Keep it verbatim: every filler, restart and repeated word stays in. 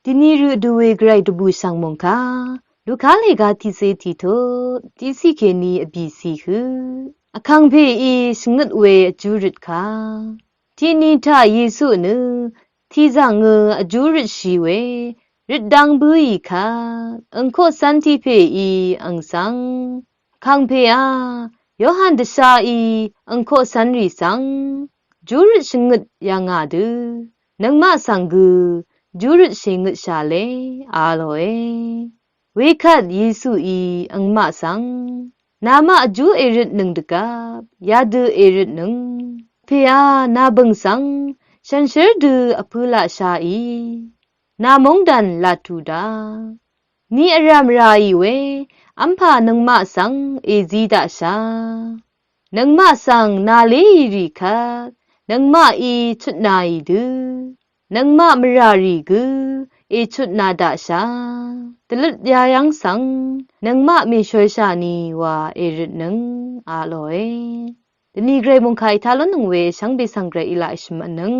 Dini rø dø we gvray dvbù shv̀ng mòngkà Luka lèga tiqcé tiqtut tiqcé kèní vbìcé høq vkàngpèí shvngøt we vjú røt kà. Tiqni taq Yesu nø tiqzàngø vjú røtshì we røt dang bǿì kvt angkoqcv́n tiq pèí ang svng, Vkàngpèá, Yohan dvshaí angkoqcv́nrì svng vjú røt shvngøt yà ngà dø nøngmaq svng gø vjú røt shèngøtshà le, a lòe. Wekvt Yesuí angmaq svng, namaq vjú èrøtnøng dvgvp yadø èrøtnøng pèá nà bø̀ng svng shànshér dø vpø̄ laqshaì, nà móngdàn làtù daq ni vrà mvràì we v́mpà nøngmaq svng èzí daqsha. Nøngmaq svng nàléì rì kvt nøngmaqí chutnàì dø nøngmaq mvrà rì gø èchutnà daqsha. Dvløt yayv́ng svng nøngmaq mèshoyshà ni wa èrøtnøng, a lòe. Dvni gvray mòngkà ètaq lónøng we shvngbe svng gvray í laq èshø̀m vtnøng.